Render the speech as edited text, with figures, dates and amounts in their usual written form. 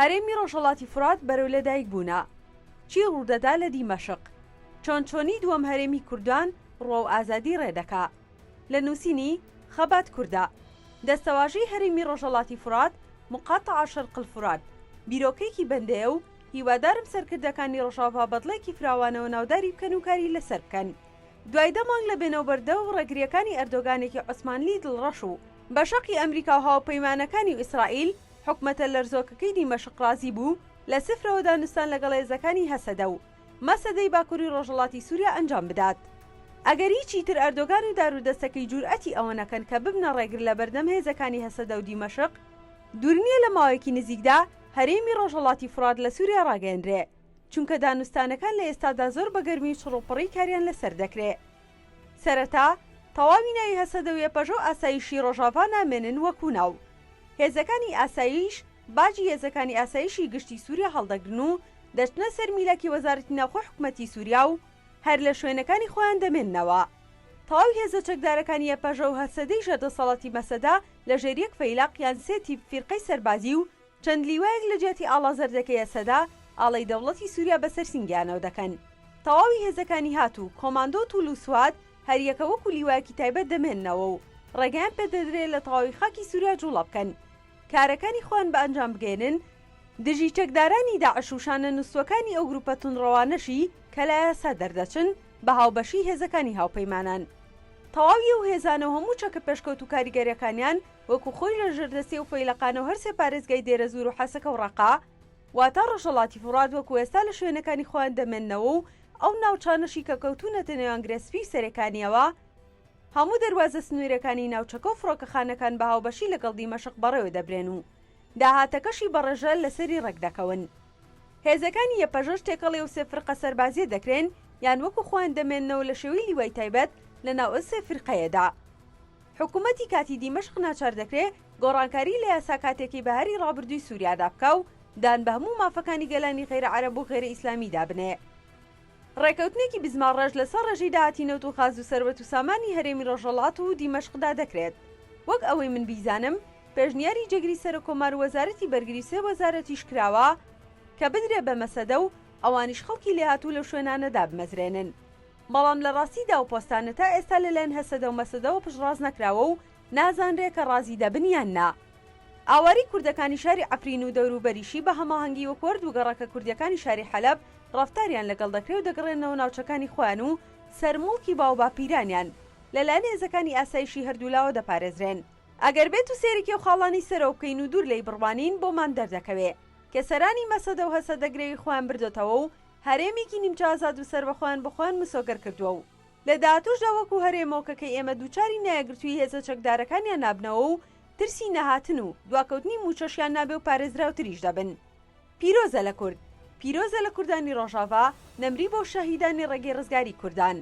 هەرێمی ڕۆژهەڵاتی فورات بەرەو لەدایکبوونە. چی ڕوودەدا لە دیمەشق؟ چۆن چۆنی دووەم هەرێمی کوردان ڕووەو ئازادی ڕێ دەکا؟ لە نووسینی، خەبات کوردە. دەستەواژەی هەرێمی ڕۆژهەڵاتی فورات، مقاطعە شرق الفرات، بیرۆکەیەکی بەندەیە و هیوادارم سەرکردەکانی ڕۆژاڤا بەدڵێکی فراوانەوە ناوداری بکەن و کاری لەسەر بکەن. دوای دە مانگ لە بێنەوبەردە و ڕێگرییەکانی ئەردۆگانێکی عوسمانلی دڵڕەش و بە شەقی ئەمریکا و هاوپەیمانەکانی و ئیسرائیل، حکومەتە لەرزۆکەکەی دیمەشق ڕازی بوو لە سفرەوە دانوستان لەگەڵ هێزەکانی هەسەدە و مەسەدەی باکوری ڕۆژهەڵاتی سوریا ئەنجام بدات. ئەگەر هیچی تر ئەردۆگان و دارودەستەکەی جورئەتی ئەوە نەکەن کە ببنە ڕێگر لەبەردەم هێزەکانی هەسەدە و دیمەشق، دوور نییە لە ماوەیەکی نزیکدا هەرێمی ڕۆژهەڵاتی فوڕات لە سوریا ڕاگەیەنرێ، چونکە دانوستانەکان لە ئێستادا زۆر بە گەرمی و چڕوپڕی کاریان لەسەر دەکرێ. سەرەتا، تەواوی ناوی هەسەدە و یەپەژە و ئاسایشی ڕۆژاڤا نامێنن وەکو ناو. هێزەکانی ئاسایش باجی هێزەکانی ئاسایشی گشتی سوریا هەڵدەگرن و دەچنە سەر میلاکی وەزارەتی ناوخۆی حکومەتی سوریا و هەر لە شوێنەکانی خۆیان دەمێننەوە. تەواوی هێزە چەکدارەکانی یەپەژە و هەسەدەی ژێر دەسەڵاتی مەسەدە لە ژێر یەک فەیلەق یان سێ تیپ فیرقەی سەربازی و چەند لیوایەک لە جیاتی ئاڵا زەردەکەی ئەسەدە، ئاڵای دەوڵەتی سوریا بەسەر سینگیانەوە دەکەن. تەواوی هێزەکانی هات و کۆماندۆ تول و سواد هەریەکە وەکو لیوایەکی تایبەت دەمێننەوە و ڕێگەیان پێدەدرێ لە تەواوی خاکی سوریا جوڵە بکەن کارەکانی خۆیان بە ئەنجام بگەیەنن، دژی چەکدارانی داعش و شانە نوستووەکانی ئەو گروپە توندڕەوانەشی کە لە یاسا دەردەچن بە هاوبەشی هێزەکانی هاوپەیمانان. تەواوی ئەو هێزانە و هەموو چەکە پێشکەوتوو کاریگەرەکانیان وەکو خۆی لە ژێر دەستی ئەو فەیلەقانە و هەرسێ پارێزگای دێرەزوور و حەسەکە و ڕەقە واتە ڕۆژهەڵاتی فوڕات وەکو ئێستا لە شوێنەکانی خۆیان دەمێننەوە و ئەو ناوچانەشی کە کەوتوونەتە نێوان گرێ سپی و سەرێکانییەوە هەموو دەروازە سنوورەکانی ناوچەکە و فڕۆکەخانەکان بە هاوبەشی لەگەڵ دیمەشق بەڕێوە دەبرێن و داهاتەکەشی بە ڕێژە لەسەری ڕێک دەکەون. هێزەکانی یەپەژەش تێکەڵی ئەو سێ فرقە سەربازییە دەکرێن یان وەکو خۆیان دەمێننەوە لە شێوەی لیوای تایبەت لەناو ئەو سێ فیرقەیەدا. حکومەتی کاتی دیمەشق ناچار دەکرێ گۆڕانکاری لە یاسا کاتیەکەی بەهاری ڕابردووی سوریادا بکا و دان بە هەموو مافەکانی گەلانی غەیرە عەرەب و غەیرە ئیسلامیدا بنێ. ڕێکەوتنێکی بزمارڕێژ لەسەر ڕێژەی داهاتی نەوت و غاز و سەروەت و سامانی هەرێمی ڕۆژهەڵات و دیمەشقدا دەکرێت. وەک ئەوەی من بیزانم پێشنیاری جێگری سەرۆککۆمار و وەزارەتی بەرگری و سێ وەزارەتیش کراوە کە بدرێ بە مەسەدە و ئەوانیش خەڵکی لێهاتوو لەو شوێنانە دابمەزرێنن. بەڵام لە ڕاستیدا ئەو پۆستانە تا ئێستا لەلایەن هەسەدە و مەسەدەوە پشتڕاست نەکراوە و نازانرێ کە ڕازی دەبن یان نا. ئاوارەی کوردەکانی شاری عەفرین و دەوروبەریشی بە هەماهەنگی وەکو هەردوو گەڕەکە کوردیەکانی شاری حەلەب ڕەفتاریان لەگەڵ دەکرێ و دەگەڕێنەوە ناوچەکانی خۆیان و سەر موڵکی باوباپیرانیان لەلایەن هێزەکانی ئاسایشی هەردوولاوە دەپارێزرێن. ئەگەر بێتو سەیرێکی ئەو خاڵانەی سەرەوە بکەین و دوور لێی بڕوانین بۆمان دەردەکەوێ کە سەرانی مەسەدە و هەسەدە گرەوی خۆیان بردۆتەوە و هەرێمێکی نیمچە ئازاد و سەربەخۆیان بۆ خۆیان مسۆگەر کردووە و لە داهاتووشدا وەکو هەرێمۆکەکەی ئێمە دووچاری نایەکگرتوویی هێزە چەکدارەکانیان نابنەوە و ترسی نەهاتن و دواکەوتنی مووچەشیان نابێ و پارێزراوتریش دەبن. پیرۆزە لە کورد. پیرۆزە لە کوردانی ڕۆژاڤا، نەمری بۆ شەهیدانی ڕێگەی ڕزگاری کوردان.